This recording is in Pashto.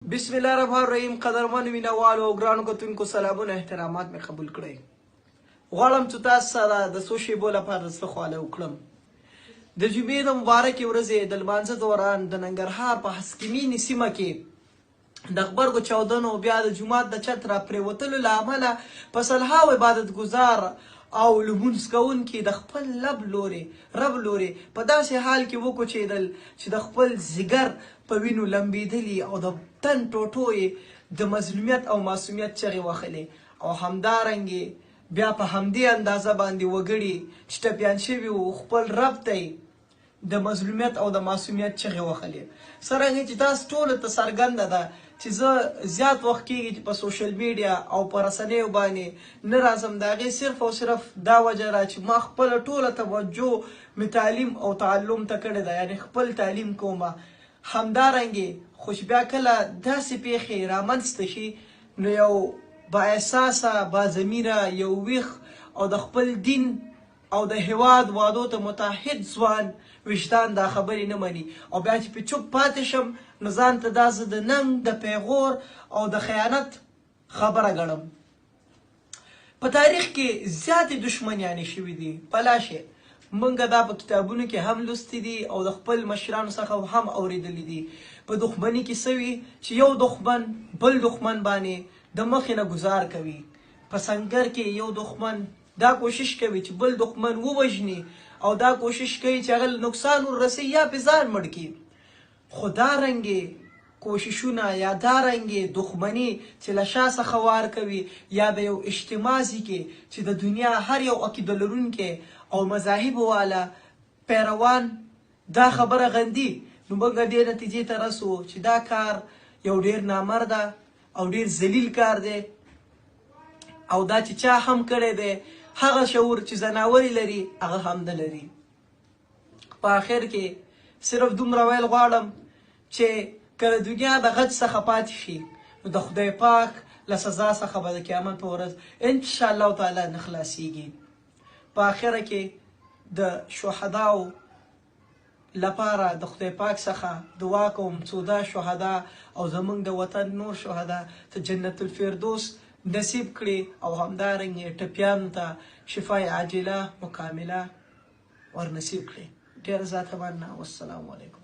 بسم الله الرحمن الرحیم. قدرمنو مینوالو او ګرانو کتونکو، سلامونه احترامات مې قبول کړئ. غواړم چې تاسو سره د څو شیبو لپاره د زړه خواله وکړم. د جمعې د مبارکې ورځې د لمانځه دوران د ننګرهار په هسکې سیمه کې د غبرګو چاودنو، بیا د جومات د چت را پرېوتلو له امله په سلهاو عبادتګزار او لمونځ کوونکي د خپل لب لورې رب لورې په داسې حال کې وکوچېدل چې د خپل ځیګر په وینو لمبېدلي او د تن ټوټو یې د مظلومیت او معصومیت چغې وهلې، او همدارنګې بیا په همدې اندازه باندې وګړي چې ټپیان شوي وو خپل رب ته یې د مظلومیت او د معصومیت چغې وهلې. څرنګه چې تاسو ټولو ته څرګنده ده چې زه زیات وخت کېږي چې په سوشل میډیا او په رسنیو باندې نه راځم، د هغې صرف او صرف دا وجه ده چې ما خپله ټوله توجه مې تعلیم او تعلم ته کړې ده، یعنې خپل تعلیم کومه. همدارنګې خو چې بیا کله داسې پېښې رامنځته شي نو یو با احساسه، با ضمیره، یو ویښ او د خپل دین او د هیواد وعدو ته متعهد ځوان وجدان دا خبرې نه مني، او بیا چې په چوپ پاتې شم نو ځان ته دا زه د ننګ، د پیغور او د خیانت خبره ګڼم. په تاریخ کې زیاتې دښمنیانې شوې دي، بلا شي مونږ دا په کتابونو کې هم لوستي دي او د خپل مشرانو څخه هم اورېدلي دي. په دښمني کې څه وي چې یو دښمن بل دښمن باندې د مخې نه ګزار کوي. په سنګر کې یو دښمن دا کوشش کوي چې بل دښمن ووژني او دا کوشش کوي چې هغه له نقصان ورسوي یا پې ځان مړ کړي. خو دا رنګې کوششونه یا دا رنګې دښمني چې له شا څخه وار کوي یا د یو اجتماع ځي کې چې د دنیا هر یو عقیده لرونکی او مذاهبو والا پیروان دا خبره غندي، نو موږ دې نتیجې ته رسو چې دا کار یو ډیر نامرده او ډیر ذلیل کار دی، او دا چې چا هم کړی دی هغه شعور چې ځناور یې لري هغه هم نه لري. په آخر کې صرف دومره ویل غواړم چې که د دنیا د غچ څخه پاتې شي نو د خدای پاک له سزا څخه به د قیامت په ورځ ان شاء الله تعالی نه خلاصیږي. په آخره کې د شهداو لپاره د خدای پاک څخه دعا کوم څو دا شهدا او زمونږ د وطن نور شهدا ته جنت الفردوس نصیب کړي، او همدارنګه ټپیانو ته شفای عاجله مکامله ور نصیب کړي. ډېره زیاته مننه، والسلام علیکم.